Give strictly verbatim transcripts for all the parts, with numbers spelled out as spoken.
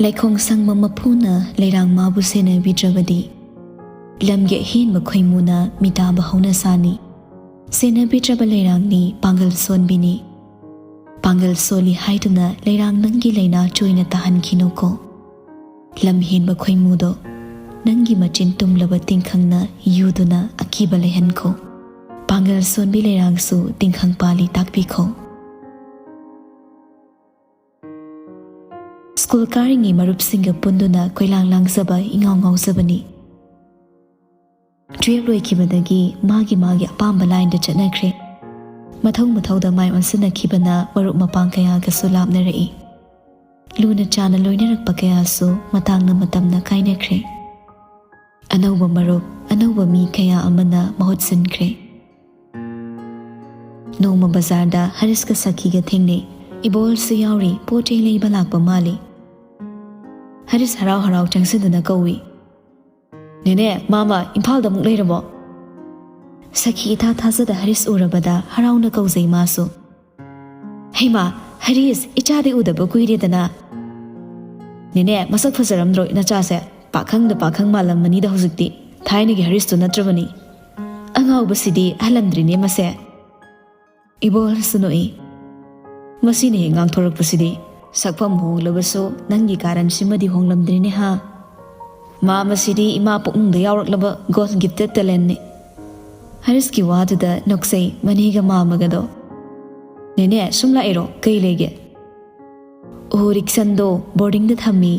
ꯂꯩꯈꯣꯡ ꯁꯪꯕ ꯃꯄꯨꯅ ꯂꯩꯔꯥꯡ ꯃꯥꯕꯨ ꯁꯦꯟꯅꯕꯤꯗ꯭ꯔꯕꯗꯤ, ꯂꯝꯒꯤ ꯑꯍꯦꯟꯕ ꯈꯣꯏꯃꯨꯅ ꯃꯤꯇꯥꯕ ꯍꯧꯅ ꯁꯥꯅꯤ꯫ ꯁꯦꯟꯅꯕꯤꯗ꯭ꯔꯕ ꯂꯩꯔꯥꯡꯅꯤ ꯄꯥꯡꯒꯜ ꯁꯣꯟꯕꯤꯅꯤ꯫ ꯄꯥꯡꯒꯜ ꯁꯣꯜꯂꯤ ꯍꯥꯏꯗꯨꯅ ꯂꯩꯔꯥꯡ ꯅꯪꯒꯤ ꯂꯩꯅꯥ ꯆꯣꯏꯅ ꯇꯥꯍꯟꯈꯤꯅꯨꯀꯣ꯫ ꯂꯝ ꯍꯦꯟꯕ ꯈꯣꯏꯃꯨꯗꯣ ꯅꯪꯒꯤ ꯃꯆꯤꯟ ꯇꯨꯝꯂꯕ ꯇꯤꯡꯈꯪꯅ ꯌꯨꯗꯨꯅ ꯑꯀꯤꯕ ꯂꯩꯍꯟꯈꯣ꯫ ꯄꯥꯡꯒꯜ ꯁꯣꯟꯕꯤ ꯂꯩꯔꯥꯡꯁꯨ ꯇꯤꯡꯈꯪ ꯄꯥꯜꯂꯤ ꯇꯥꯛꯄꯤꯈꯣ꯫ ꯁ꯭ꯀꯨꯜ ꯀꯥꯔꯤꯉꯩ ꯃꯔꯨꯞꯁꯤꯡꯒ ꯄꯨꯟꯗꯨꯅ ꯀꯣꯏꯂꯥꯡ ꯂꯥꯡꯖꯕ ꯏꯉꯥꯎ ꯉꯥꯎꯖꯕꯅꯤ꯫ ꯇꯨꯌꯦꯜꯞ ꯂꯣꯏꯈꯤꯕꯗꯒꯤ ꯃꯥꯒꯤ ꯃꯥꯒꯤ ꯑꯄꯥꯝꯕ ꯂꯥꯏꯟꯗ ꯆꯠꯅꯈ꯭ꯔꯦ꯫ ꯃꯊꯧ ꯃꯊꯧꯗ ꯃꯥꯏ ꯑꯣꯟꯁꯤꯟꯅꯈꯤꯕꯅ ꯃꯔꯨꯞ ꯃꯄꯥꯡ ꯀꯌꯥꯒꯁꯨ ꯂꯥꯞꯅꯔꯛꯏ꯫ ꯂꯨꯅ ꯆꯥꯅ ꯂꯣꯏꯅꯔꯛꯄ ꯀꯌꯥꯁꯨ ꯃꯇꯥꯡꯅ ꯃꯇꯝꯅ ꯀꯥꯏꯅꯈ꯭ꯔꯦ꯫ ꯑꯅꯧꯕ ꯃꯔꯨꯞ, ꯑꯅꯧꯕ ꯃꯤ ꯀꯌꯥ ꯑꯃꯅ ꯃꯍꯨꯠ ꯁꯤꯟꯈ꯭ꯔꯦ꯫ ꯅꯣꯡꯃ ꯕꯖꯥꯔꯗ ꯍꯔꯤꯁꯀ ꯁꯈꯤꯒ ꯊꯦꯡꯅꯩ꯫ ꯏꯕꯣꯜꯁꯨ ꯌꯥꯎꯔꯤ, ꯄꯣꯠ ꯆꯩ ꯂꯩꯕ ꯂꯥꯛꯄ ꯃꯥꯜꯂꯤ꯫ ꯍꯔꯤꯁ ꯍꯔꯥꯎ ꯍꯔꯥꯎ ꯆꯪꯁꯤꯟꯗꯨꯅ ꯀꯧꯏ, "ꯅꯦꯅꯦ, ꯃꯥꯃ, ꯏꯝꯐꯥꯜꯗ ꯑꯃꯨꯛ ꯂꯩꯔꯕꯣ?" ꯁꯈꯤ ꯏꯊꯥ ꯊꯥꯖꯗ ꯍꯔꯤꯁ ꯎꯔꯕꯗ ꯍꯔꯥꯎꯅ ꯀꯧꯖꯩ ꯃꯥꯁꯨ꯫ "ꯍꯩꯃꯥ, ꯍꯔꯤꯁ, ꯏꯆꯥꯗꯤ ꯎꯗꯕ ꯀꯨꯏꯔꯦꯗꯅ꯫ ꯅꯦꯅꯦ, ꯃꯁꯛ ꯐꯖꯔꯝꯗ꯭ꯔꯣ ꯏꯅꯆꯥꯁꯦ? ꯄꯥꯈꯪꯗ ꯄꯥꯈꯪ ꯃꯥꯜꯂꯝꯃꯅꯤꯗ ꯍꯧꯖꯤꯛꯇꯤ꯫ ꯊꯥꯏꯅꯒꯤ ꯍꯔꯤꯁꯇꯨ ꯅꯠꯇ꯭ꯔꯕꯅꯤ꯫ ꯑꯉꯥꯎꯕꯁꯤꯗꯤ ꯍꯜꯂꯝꯗ꯭ꯔꯤꯅꯦ ꯃꯁꯦ꯫" ꯏꯕꯣꯍꯜꯁꯨ ꯅꯣꯛꯏ꯫ "ꯃꯁꯤꯅ ꯍꯦꯛ ꯉꯥꯡꯊꯣꯔꯛꯄꯁꯤꯗꯤ꯫ ꯁꯛꯐꯝ ꯍꯣꯡꯂꯕꯁꯨ ꯅꯪꯒꯤ ꯀꯥꯔꯟꯁꯤꯃꯗꯤ ꯍꯣꯡꯂꯝꯗ꯭ꯔꯤꯅꯦ ꯍꯥ? ꯃꯥ ꯃꯁꯤꯗꯤ ꯏꯃꯥ ꯄꯨꯛꯅꯨꯡꯗ ꯌꯥꯎꯔꯛꯂꯕ God gifted talentꯅꯤ꯫" ꯍꯔꯤꯁꯀꯤ ꯋꯥꯗꯨꯗ ꯅꯣꯛꯆꯩ ꯃꯅꯦꯒ ꯃꯥꯃꯒꯗꯣ꯫ "ꯅꯦꯅꯦ, ꯁꯨꯝ ꯂꯥꯛꯏꯔꯣ? ꯀꯩ ꯂꯩꯒꯦ?" "ꯑꯣ, ꯔꯤꯛꯁꯟꯗꯣ ꯕꯣꯔꯗꯤꯡꯗ ꯊꯝꯃꯤ꯫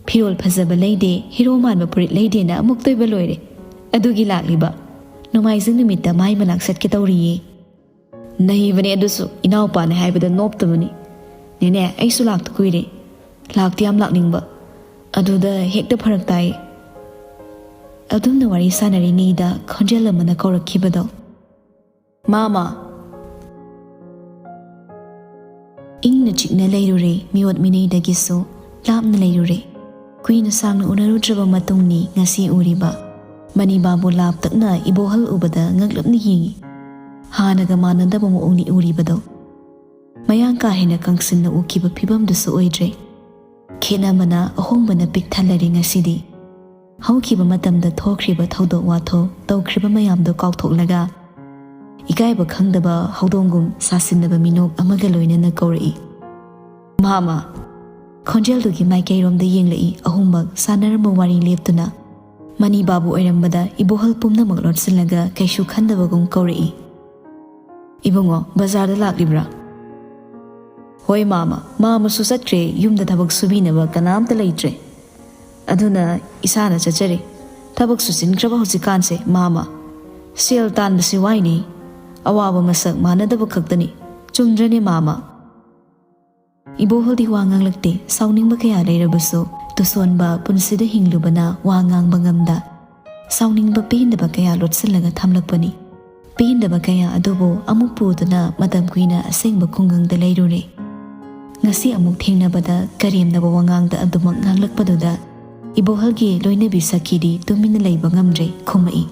ꯐꯤꯔꯣꯜ ꯐꯖꯕ ꯂꯩꯗꯦ, ꯍꯤꯔꯣ ꯃꯥꯟꯕ ꯐꯨꯔꯤꯠ ꯂꯩꯗꯦꯅ ꯑꯃꯨꯛꯇꯣꯏꯕ ꯂꯣꯏꯔꯦ꯫ ꯑꯗꯨꯒꯤ ꯂꯥꯛꯂꯤꯕ꯫ ꯅꯣꯡꯃꯥꯏꯖꯤꯡ ꯅꯨꯃꯤꯠꯇ ꯃꯥꯏ ꯃꯅꯥꯛ ꯆꯠꯀꯦ ꯇꯧꯔꯤꯌꯦ꯫" ꯅꯩꯕꯅꯦ ꯑꯗꯨꯁꯨ, ꯏꯅꯥꯎꯄꯥꯅꯦ ꯍꯥꯏꯕꯗ ꯅꯣꯞꯇꯕꯅꯤ꯫ "ꯅꯦꯅꯦ, ꯑꯩꯁꯨ ꯂꯥꯛꯇ ꯀꯨꯏꯔꯦ꯫ ꯂꯥꯛꯇꯤ ꯌꯥꯝ ꯂꯥꯛꯅꯤꯡꯕ꯫ ꯑꯗꯨꯗ ꯍꯦꯛꯇ ꯐꯔꯛ ꯇꯥꯏ꯫" ꯑꯗꯨꯝꯅ ꯋꯥꯔꯤ ꯁꯥꯟꯅꯔꯤꯉꯩꯗ ꯈꯣꯟꯖꯦꯜ ꯑꯃꯅ ꯀꯧꯔꯛꯈꯤꯕꯗꯣ, "ꯃꯥꯃ!" ꯏꯪꯅ ꯆꯤꯛꯅ ꯂꯩꯔꯨꯔꯦ, ꯃꯤꯑꯣꯠ ꯃꯤꯅꯩꯗꯒꯤꯁꯨ ꯂꯥꯞꯅ ꯂꯩꯔꯨꯔꯦ꯫ ꯀꯨꯏꯅ ꯁꯥꯡꯅ ꯎꯅꯔꯨꯗ꯭ꯔꯕ ꯃꯇꯨꯡꯅꯤ ꯉꯁꯤ ꯎꯔꯤꯕ꯫ ꯃꯅꯤꯕꯥꯕꯨ ꯂꯥꯞꯇꯛꯅ ꯏꯕꯣꯍꯜ ꯎꯕꯗ ꯉꯛꯂꯞꯅ ꯌꯦꯡꯏ꯫ ꯍꯥꯟꯅꯒ ꯃꯥꯟꯅꯗꯕ ꯃꯑꯣꯡꯅꯤ ꯎꯔꯤꯕꯗꯣ꯫ ꯃꯌꯥꯡ ꯀꯥ ꯍꯦꯟꯅ ꯀꯪꯁꯤꯟꯅ ꯎꯈꯤꯕ ꯐꯤꯕꯝꯗꯨꯁꯨ ꯑꯣꯏꯗ꯭ꯔꯦ꯫ ꯈꯦꯠꯅꯕꯅ ꯑꯍꯣꯡꯕꯅ ꯄꯤꯛ ꯊꯜꯂꯔꯦ ꯉꯁꯤꯗꯤ꯫ ꯍꯧꯈꯤꯕ ꯃꯇꯝꯗ ꯊꯣꯛꯈ꯭ꯔꯤꯕ ꯊꯧꯗꯣꯛ ꯋꯥꯊꯣꯛ, ꯇꯧꯈ꯭ꯔꯤꯕ ꯃꯌꯥꯝꯗꯣ ꯀꯥꯎꯊꯣꯛꯂꯒ, ꯏꯀꯥꯏꯕ ꯈꯪꯗꯕ ꯍꯧꯗꯣꯡꯒꯨꯝ ꯁꯥꯁꯤꯟꯅꯕ ꯃꯤꯅꯣꯛ ꯑꯃꯒ ꯂꯣꯏꯅꯅ ꯀꯧꯔꯛꯏ, "ꯃꯥꯃ!" ꯈꯣꯟꯖꯦꯜꯗꯨꯒꯤ ꯃꯥꯏꯀꯩꯔꯣꯝꯗ ꯌꯦꯡꯂꯛꯏ ꯑꯍꯨꯝꯃꯛ ꯁꯥꯟꯅꯔꯝꯕ ꯋꯥꯔꯤ ꯂꯦꯞꯇꯨꯅ꯫ ꯃꯅꯤ ꯕꯥꯕꯨ ꯑꯣꯏꯔꯝꯕꯗ ꯏꯕꯣꯍꯜ ꯄꯨꯝꯅꯃꯛ ꯂꯣꯠꯁꯤꯜꯂꯒ ꯀꯩꯁꯨ ꯈꯟꯗꯕꯒꯨꯝ ꯀꯧꯔꯛꯏ, "ꯏꯕꯨꯡꯉꯣ, ꯕꯖꯥꯔꯗ ꯂꯥꯛꯂꯤꯕ꯭ꯔꯥ?" "ꯍꯣꯏ ꯃꯥꯃ, ꯃꯥꯃꯁꯨ ꯆꯠꯈ꯭ꯔꯦ, ꯌꯨꯝꯗ ꯊꯕꯛ ꯁꯨꯕꯤꯅꯕ ꯀꯅꯥꯝꯇ ꯂꯩꯇ꯭ꯔꯦ꯫ ꯑꯗꯨꯅ ꯏꯁꯥꯅ ꯆꯠꯆꯔꯦ꯫ ꯊꯕꯛꯁꯨ ꯆꯤꯟꯈ꯭ꯔꯕ ꯍꯧꯖꯤꯛꯀꯥꯟꯁꯦ ꯃꯥꯃ꯫ ꯁꯦꯜ ꯇꯥꯟꯕꯁꯤ ꯋꯥꯏꯅꯦ꯫ ꯑꯋꯥꯕ ꯃꯁꯛ ꯃꯥꯟꯅꯗꯕ ꯈꯛꯇꯅꯤ꯫ ꯆꯨꯝꯗ꯭ꯔꯅꯦ ꯃꯥꯃ?" ꯏꯕꯣꯍꯜꯗꯤ ꯋꯥ ꯉꯥꯡꯂꯛꯇꯦ꯫ ꯁꯥꯎꯅꯤꯡꯕ ꯀꯌꯥ ꯂꯩꯔꯕꯁꯨ, ꯇꯨꯁꯣꯟꯕ ꯄꯨꯟꯁꯤꯗ ꯍꯤꯡꯂꯨꯕꯅ ꯋꯥ ꯉꯥꯡꯕ ꯉꯝꯗ꯫ ꯁꯥꯎꯅꯤꯡꯕ ꯄꯦꯟꯗꯕ ꯀꯌꯥ ꯂꯣꯠꯁꯤꯜꯂꯒ ꯊꯝꯂꯛꯄꯅꯤ꯫ ꯄꯦꯟꯗꯕ ꯀꯌꯥ ꯑꯗꯨꯕꯨ ꯑꯃꯨꯛ ꯄꯨꯗꯨꯅ ꯃꯇꯝ ꯀꯨꯏꯅ ꯑꯁꯦꯡꯕ ꯈꯨꯡꯒꯪꯗ ꯂꯩꯔꯨꯔꯦ꯫ ꯉꯁꯤ ꯑꯃꯨꯛ ꯊꯦꯡꯅꯕꯗ ꯀꯔꯦꯝꯅꯕ ꯋꯥꯉꯥꯡꯗ ꯑꯗꯨꯃꯛ ꯉꯥꯡꯂꯛꯄꯗꯨꯗ ꯏꯕꯣꯍꯜꯒꯤ ꯂꯣꯏꯅꯕꯤ ꯁꯈꯤꯗꯤ ꯇꯨꯃꯤꯟꯅ ꯂꯩꯕ ꯉꯝꯗ꯭ꯔꯦ, ꯈꯨꯝꯃꯛꯏ,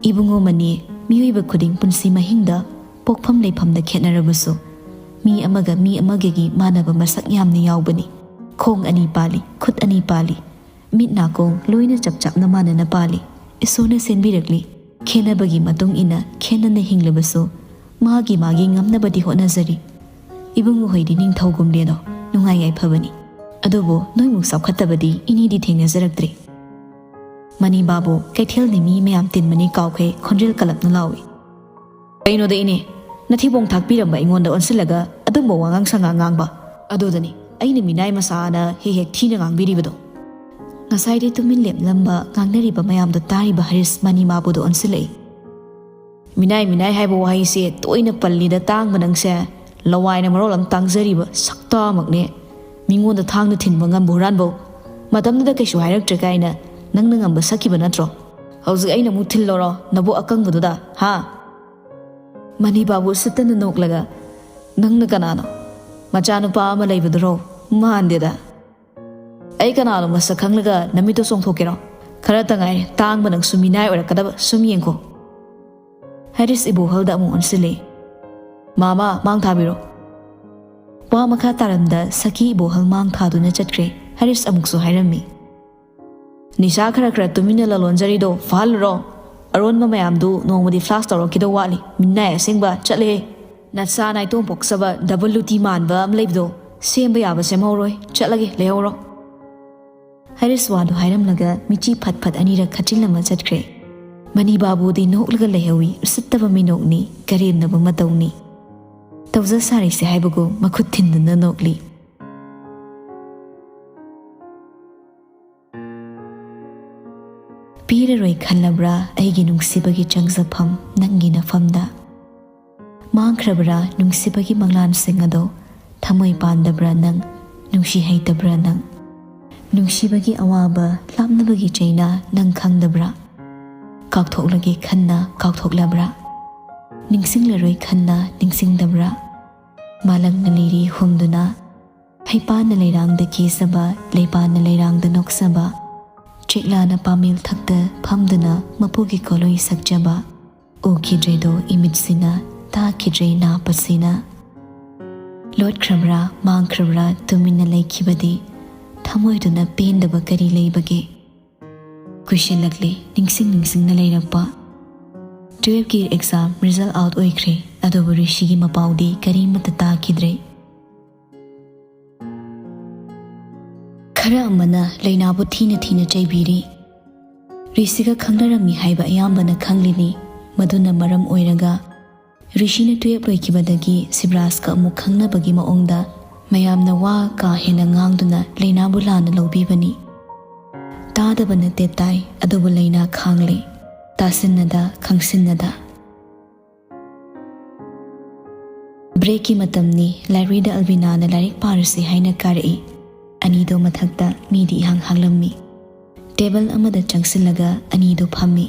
"ꯏꯕꯨꯡꯉꯣ ꯃꯅꯤ, ꯃꯤꯑꯣꯏꯕ ꯈꯨꯗꯤꯡ ꯄꯨꯟꯁꯤ ꯃꯍꯤꯡꯗ ꯄꯣꯛꯐꯝ ꯂꯩꯐꯝꯗ ꯈꯦꯠꯅꯔꯕꯁꯨ, ꯃꯤ ꯑꯃꯒ ꯃꯤ ꯑꯃꯒꯒꯤ ꯃꯥꯟꯅꯕ ꯃꯁꯛ ꯌꯥꯝꯅ ꯌꯥꯎꯕꯅꯤ꯫ ꯈꯣꯡ ꯑꯅꯤ ꯄꯥꯜꯂꯤ, ꯈꯨꯠ ꯑꯅꯤ ꯄꯥꯜꯂꯤ, ꯃꯤꯠ ꯅꯥꯀꯣꯡ ꯂꯣꯏꯅ ꯆꯞ ꯆꯞꯅ ꯃꯥꯟꯅꯅ ꯄꯥꯜꯂꯤ꯫ ꯏꯁꯣꯔꯅ ꯁꯦꯝꯕꯤꯔꯛꯂꯤ꯫ ꯈꯦꯠꯅꯕꯒꯤ ꯃꯇꯨꯡ ꯏꯟꯅ ꯈꯦꯠꯅꯅ ꯍꯤꯡꯂꯕꯁꯨ, ꯃꯥꯒꯤ ꯃꯥꯒꯤ ꯉꯝꯅꯕꯗꯤ ꯍꯣꯠꯅꯖꯔꯤ꯫ ꯏꯕꯨꯡꯉꯣ ꯍꯣꯏꯗꯤ ꯅꯤꯡꯊꯧꯒꯨꯝꯂꯦꯗꯣ, ꯅꯨꯡꯉꯥꯏ ꯌꯥꯏꯐꯕꯅꯤ꯫ ꯑꯗꯨꯕꯨ ꯅꯣꯏꯃꯨꯛ ꯆꯥꯎꯈꯠꯇꯕꯗꯤ ꯏꯅꯦꯗꯤ ꯊꯦꯡꯅꯖꯔꯛꯇ꯭ꯔꯤ꯫" ꯃꯅꯤ ꯕꯥꯕꯨ, ꯀꯩꯊꯦꯜꯅꯤ ꯃꯤ ꯃꯌꯥꯝ ꯇꯤꯟꯕꯅꯤ ꯀꯥꯎꯈ꯭ꯔꯦ, ꯈꯣꯟꯖꯦꯜ ꯀꯜꯂꯞꯅ ꯂꯥꯎꯏ, "ꯀꯩꯅꯣꯗ ꯏꯅꯦ, ꯅꯊꯤꯕꯣꯡ ꯊꯥꯛꯄꯤꯔꯝꯕ ꯑꯩꯉꯣꯟꯗ ꯑꯣꯟꯁꯤꯜꯂꯒ ꯑꯗꯨꯝꯕ ꯋꯥꯉꯥꯡ ꯁꯉꯥꯡ ꯉꯥꯡꯕ? ꯑꯗꯨꯗꯅꯤ ꯑꯩꯅ ꯃꯤꯅꯥꯏ ꯃꯆꯥꯅ ꯍꯦꯛ ꯍꯦꯛ ꯊꯤꯅ ꯉꯥꯡꯕꯤꯔꯤꯕꯗꯣ꯫" ꯉꯁꯥꯏꯗꯤ ꯇꯨꯃꯤꯟ ꯂꯦꯞꯂꯝꯕ ꯉꯥꯡꯅꯔꯤꯕ ꯃꯌꯥꯝꯗꯣ ꯇꯥꯔꯤꯕ ꯍꯔꯤꯁ ꯃꯅꯤ ꯃꯥꯕꯨꯗ ꯑꯣꯟꯁꯤꯜꯂꯛꯏ꯫ "ꯃꯤꯅꯥꯏ, ꯃꯤꯅꯥꯏ ꯍꯥꯏꯕ ꯋꯥꯍꯩꯁꯦ ꯇꯣꯏꯅ ꯄꯜꯂꯤꯗ ꯇꯥꯡꯕ ꯅꯪꯁꯦ꯫ ꯂꯋꯥꯏꯅ ꯃꯔꯣꯜ ꯑꯃ ꯇꯥꯡꯖꯔꯤꯕ ꯁꯛꯇꯥꯃꯛꯅꯦ꯫ ꯃꯤꯉꯣꯟꯗ ꯊꯥꯡꯅ ꯊꯤꯟꯕ ꯉꯝꯕ ꯍꯨꯔꯥꯟꯕꯧ ꯃꯇꯝꯗꯨꯗ ꯀꯩꯁꯨ ꯍꯥꯏꯔꯛꯇ꯭ꯔꯦ ꯀꯥꯏꯅ ꯅꯪꯅ ꯉꯝꯕ ꯁꯛꯈꯤꯕ ꯅꯠꯇ꯭ꯔꯣ? ꯍꯧꯖꯤꯛ ꯑꯩꯅ ꯑꯃꯨꯛ ꯊꯤꯜꯂꯧꯔꯣ ꯅꯕꯨꯛ ꯑꯀꯪꯕꯗꯨꯗ, ꯍꯥ?" ꯃꯅꯤ ꯕꯥꯕꯨ ꯎꯁꯤꯠꯇꯅ ꯅꯣꯛꯂꯒ, "ꯅꯪꯅ ꯀꯅꯥꯅꯣ? ꯃꯆꯥꯅꯨꯄꯥ ꯑꯃ ꯂꯩꯕꯗꯨꯔꯣ? ꯃꯥꯟꯗꯦꯗ꯫ ꯑꯩ ꯀꯅꯥꯅꯣ ꯃꯁꯛ ꯈꯪꯂꯒ ꯅꯃꯤꯠꯇꯣ ꯆꯣꯡꯊꯣꯛꯀꯦꯔꯣ? ꯈꯔꯇ ꯉꯥꯏꯔꯦ, ꯇꯥꯡꯕ ꯅꯪꯁꯨ ꯃꯤꯅꯥꯏ ꯑꯣꯏꯔꯛꯀꯗꯕ꯫ ꯁꯨꯝ ꯌꯦꯡꯈꯣ꯫" ꯍꯔꯤꯁ ꯏꯕꯣꯍꯜꯗ ꯑꯃꯨꯛ ꯑꯣꯟꯁꯤꯜꯂꯦ꯫ "ꯃꯥꯃ, ꯃꯥꯡ ꯊꯥꯕꯤꯔꯣ꯫" ꯋꯥ ꯃꯈꯥ ꯇꯥꯔꯝꯗ ꯁꯈꯤ ꯏꯕꯣꯍꯜ ꯃꯥꯡ ꯊꯥꯗꯨꯅ ꯆꯠꯈ꯭ꯔꯦ꯫ ꯍꯔꯤꯁ ꯑꯃꯨꯛꯁꯨ ꯍꯥꯏꯔꯝꯃꯤ, "ꯅꯤꯁꯥ ꯈꯔ ꯈꯔ ꯇꯨꯃꯤꯟꯅ ꯂꯂꯣꯟꯖꯔꯤꯗꯣ ꯐꯥꯍꯜꯂꯨꯔꯣ꯫ ꯑꯔꯣꯟꯕ ꯃꯌꯥꯝꯗꯨ ꯅꯣꯡꯃꯗꯤ ꯐ꯭ꯂꯥꯁ ꯇꯧꯔꯛꯈꯤꯗꯧ ꯋꯥꯠꯂꯤ꯫ ꯃꯤꯅꯥꯏ ꯑꯁꯦꯡꯕ ꯆꯠꯂꯦ꯫ ꯅꯆꯥ ꯅꯥꯏꯇꯣꯝ ꯄꯣꯛꯆꯕ ꯗꯕꯜ ꯂꯨꯇꯤ ꯃꯥꯟꯕ ꯑꯃ ꯂꯩꯕꯗꯣ ꯁꯦꯝꯕ ꯌꯥꯕ ꯁꯦꯝꯍꯧꯔꯣꯏ꯫ ꯆꯠꯂꯒꯦ, ꯂꯩꯍꯧꯔꯣ꯫" ꯍꯔꯤꯁ ꯋꯥꯗꯨ ꯍꯥꯏꯔꯝꯂꯒ ꯃꯤꯆꯤ ꯐꯠ ꯐꯠ ꯑꯅꯤꯔꯛ ꯈꯠꯆꯤꯜꯂꯝꯃ ꯆꯠꯈ꯭ꯔꯦ꯫ ꯃꯅꯤ ꯕꯥꯕꯨꯗꯤ ꯅꯣꯛꯂꯒ ꯂꯩꯍꯧꯏ꯫ ꯎꯁꯤꯠꯇꯕ ꯃꯤꯅꯣꯛꯅꯤ, ꯀꯔꯦꯝꯅꯕ ꯃꯇꯧꯅꯤ꯫ ꯇꯧꯖ ꯁꯥꯔꯤꯁꯦ ꯍꯥꯏꯕꯒꯨꯝ ꯃꯈꯨꯠ ꯊꯤꯟꯗꯨꯅ ꯅꯣꯛꯂꯤ꯫ ꯄꯤꯔꯔꯣꯏ ꯈꯜꯂꯕ꯭ꯔꯥ ꯑꯩꯒꯤ ꯅꯨꯡꯁꯤꯕꯒꯤ ꯆꯪꯖꯐꯝ ꯅꯪꯒꯤ ꯅꯐꯝꯗ? ꯃꯥꯡꯈ꯭ꯔꯕ꯭ꯔꯥ ꯅꯨꯡꯁꯤꯕꯒꯤ ꯃꯪꯂꯥꯟꯁꯤꯡ ꯑꯗꯣ? ꯊꯃꯣꯏ ꯄꯥꯟꯗꯕ꯭ꯔꯥ ꯅꯪ? ꯅꯨꯡꯁꯤ ꯍꯩꯇꯕ꯭ꯔꯥ ꯅꯪ? ꯅꯨꯡꯁꯤꯕꯒꯤ ꯑꯋꯥꯕ, ꯂꯥꯞꯅꯕꯒꯤ ꯆꯩꯅꯥ ꯅꯪ ꯈꯪꯗꯕ꯭ꯔꯥ? ꯀꯥꯎꯊꯣꯛꯂꯒꯦ ꯈꯟꯅ ꯀꯥꯎꯊꯣꯛꯂꯕ꯭ꯔꯥ? ꯅꯤꯡꯁꯤꯡꯂꯔꯣꯏ ꯈꯟꯅ ꯅꯤꯡꯁꯤꯡꯗꯕ꯭ꯔꯥ? ꯃꯥꯂꯪꯅ ꯂꯤꯔꯤ ꯍꯨꯝꯗꯨꯅ, ꯍꯩꯄꯥꯅ ꯂꯩꯔꯥꯡꯗ ꯀꯦꯖꯕ, ꯂꯩꯄꯥꯅ ꯂꯩꯔꯥꯡꯗ ꯅꯣꯛꯆꯕ, ꯆꯦꯛꯂꯥꯅ ꯄꯥꯃꯦꯜ ꯊꯛꯇ ꯐꯝꯗꯨꯅ ꯃꯄꯨꯒꯤ ꯀꯣꯂꯣꯏ ꯁꯛꯆꯕ, ꯎꯈꯤꯗ꯭ꯔꯦꯗꯣ ꯏꯃꯤꯠꯁꯤꯅ, ꯇꯥꯈꯤꯗ꯭ꯔꯦ ꯅꯥꯄꯁꯤꯅ꯫ ꯂꯣꯠꯈ꯭ꯔꯕ꯭ꯔꯥ, ꯃꯥꯡꯈ꯭ꯔꯕ꯭ꯔꯥ ꯇꯨꯃꯤꯟꯅ ꯂꯩꯈꯤꯕꯗꯤ? ꯊꯃꯣꯏꯗꯨꯅ ꯄꯦꯟꯗꯕ ꯀꯔꯤ ꯂꯩꯕꯒꯦ? ꯀꯨꯏꯁꯤꯜꯂꯛꯂꯦ, ꯅꯤꯡꯁꯤꯡ ꯅꯤꯡꯁꯤꯡꯅ ꯂꯩꯔꯛꯄ꯫ ꯇꯨꯌꯦꯜꯐꯀꯤ ꯑꯦꯛꯖꯥꯝ ꯔꯤꯖꯜ ꯑꯥꯎꯠ ꯑꯣꯏꯈ꯭ꯔꯦ, ꯑꯗꯨꯕꯨ ꯔꯤꯁꯤꯒꯤ ꯃꯄꯥꯎꯗꯤ ꯀꯔꯤꯃꯠꯇ ꯇꯥꯈꯤꯗ꯭ꯔꯦ꯫ ꯈꯔ ꯑꯃꯅ ꯂꯩꯅꯥꯕꯨ ꯊꯤꯅ ꯊꯤꯅ ꯆꯩꯕꯤꯔꯤ꯫ ꯔꯤꯁꯤꯒ ꯈꯪꯅꯔꯝꯃꯤ ꯍꯥꯏꯕ ꯑꯌꯥꯝꯕꯅ ꯈꯪꯂꯤꯅꯤ꯫ ꯃꯗꯨꯅ ꯃꯔꯝ ꯑꯣꯏꯔꯒ ꯔꯤꯁꯤꯅ ꯇꯨꯌꯦꯜꯐ ꯂꯣꯏꯈꯤꯕꯗꯒꯤ ꯁꯤꯕꯔꯥꯖꯀ ꯑꯃꯨꯛ ꯈꯪꯅꯕꯒꯤ ꯃꯑꯣꯡꯗ ꯃꯌꯥꯝꯅ ꯋꯥ ꯀꯥ ꯍꯦꯟꯅ ꯉꯥꯡꯗꯨꯅ ꯂꯩꯅꯥꯕꯨ ꯂꯥꯟꯅ ꯂꯧꯕꯤꯕꯅꯤ꯫ ꯇꯥꯗꯕ ꯅꯠꯇꯦ ꯇꯥꯏ, ꯑꯗꯨꯕꯨ ꯂꯩꯅꯥ ꯈꯥꯡꯂꯤ꯫ ꯇꯥꯁꯤꯟꯅꯗ, ꯈꯪꯁꯤꯟꯅꯗ꯫ ꯕ꯭ꯔꯦꯛꯀꯤ ꯃꯇꯝꯅꯤ꯫ ꯂꯥꯏꯕ꯭ꯔꯦꯔꯤꯗ ꯑꯜꯕꯤꯅꯥꯅ ꯂꯥꯏꯔꯤꯛ ꯄꯥꯔꯁꯤ ꯍꯥꯏꯅ ꯀꯥꯔꯛꯏ꯫ ꯑꯅꯤꯗꯣ ꯃꯊꯛꯇ ꯃꯤꯗꯤ ꯏꯍꯥꯡ ꯍꯥꯡꯂꯝꯃꯤ꯫ ꯇꯦꯕꯜ ꯑꯃꯗ ꯆꯪꯁꯤꯜꯂꯒ ꯑꯅꯤꯗꯣ ꯐꯝꯃꯤ꯫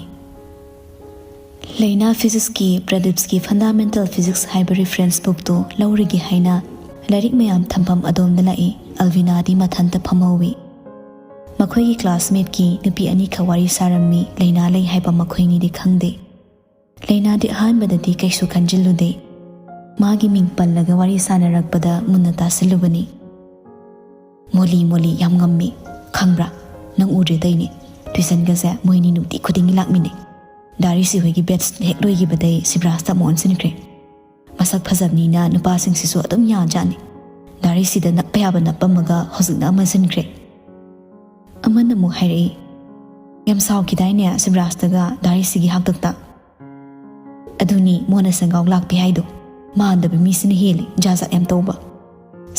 ꯂꯩꯅꯥ ꯐꯤꯖꯤꯛꯁꯀꯤ ꯄ꯭ꯔꯗꯤꯞꯁꯀꯤ ꯐꯟꯗꯥꯃꯦꯟꯇꯦꯜ ꯐꯤꯖꯤꯛꯁ ꯍꯥꯏꯕ ꯔꯤꯐꯔꯦꯟꯁ ꯕꯨꯛꯇꯨ ꯂꯧꯔꯒꯦ ꯍꯥꯏꯅ ꯂꯥꯏꯔꯤꯛ ꯃꯌꯥꯝ ꯊꯝꯐꯝ ꯑꯗꯣꯝꯗ ꯂꯥꯛꯏ꯫ ꯑꯜꯕꯤꯅꯥꯗꯤ ꯃꯊꯟꯇ ꯐꯝꯍꯧꯏ꯫ ꯃꯈꯣꯏꯒꯤ ꯀ꯭ꯂꯥꯁꯃꯦꯠꯀꯤ ꯅꯨꯄꯤ ꯑꯅꯤꯈꯛ ꯋꯥꯔꯤ ꯁꯥꯔꯝꯃꯤ꯫ ꯂꯩꯅꯥ ꯂꯩ ꯍꯥꯏꯕ ꯃꯈꯣꯏꯅꯤꯗꯤ ꯈꯪꯗꯦ꯫ ꯂꯩꯅꯥꯗꯤ ꯑꯍꯥꯟꯕꯗꯗꯤ ꯀꯩꯁꯨ ꯈꯟꯖꯤꯜꯂꯨꯗꯦ꯫ ꯃꯥꯒꯤ ꯃꯤꯡ ꯄꯜꯂꯒ ꯋꯥꯔꯤ ꯁꯥꯟꯅꯔꯛꯄꯗ ꯃꯨꯟꯅ ꯇꯥꯁꯤꯜꯂꯨꯕꯅꯤ꯫ "ꯃꯣꯂꯤ, ꯃꯣꯂꯤ ꯌꯥꯝ ꯉꯝꯃꯤ꯫ ꯈꯪꯕ꯭ꯔꯥ? ꯅꯪ ꯎꯗ꯭ꯔꯦ ꯇꯩꯅꯦ꯫ ꯇ꯭ꯌꯨꯁꯟꯒꯁꯦ ꯃꯣꯏꯅꯤ ꯅꯨꯡꯇꯤ ꯈꯨꯗꯤꯡꯒꯤ ꯂꯥꯛꯃꯤꯟꯅꯩ꯫ ꯗꯥ ꯔꯤꯁꯤ ꯍꯣꯏꯒꯤ ꯕꯦꯠꯁ ꯍꯦꯛ ꯂꯣꯏꯈꯤꯕꯗꯩ ꯁꯤꯕ꯭ꯔꯥꯖꯇ ꯑꯃꯨꯛ ꯑꯣꯟꯁꯤꯟꯈ꯭ꯔꯦ꯫ ꯃꯁꯛ ꯐꯖꯕꯅꯤꯅ ꯅꯨꯄꯥꯁꯤꯡꯁꯤꯁꯨ ꯑꯗꯨꯝ ꯌꯥꯖꯥꯠꯅꯤ꯫ ꯗꯥ ꯔꯤꯁꯤꯗ ꯅꯞꯄ ꯌꯥꯕ ꯅꯞꯄꯝꯃꯒ ꯍꯧꯖꯤꯛꯅ ꯑꯃ ꯁꯤꯟꯈ꯭ꯔꯦ꯫" ꯑꯃꯅ ꯑꯃꯨꯛ ꯍꯥꯏꯔꯛꯏ, "ꯌꯥꯝ ꯁꯥꯎꯈꯤꯗꯥꯏꯅꯦ ꯁꯤꯕ꯭ꯔꯥꯖꯇꯒ ꯗꯥ ꯔꯤꯁꯤꯒꯤ ꯍꯥꯛꯇꯛꯇ?" "ꯑꯗꯨꯅꯤ ꯃꯣꯟꯅ ꯁꯦꯡꯒꯥꯎ ꯂꯥꯛꯄꯤ ꯍꯥꯏꯗꯣ꯫ ꯃꯥꯟꯗꯕ ꯃꯤꯁꯤꯅ ꯍꯦꯜꯂꯤ ꯖꯥꯠ ꯖꯥꯠ ꯌꯥꯝ ꯇꯧꯕ꯫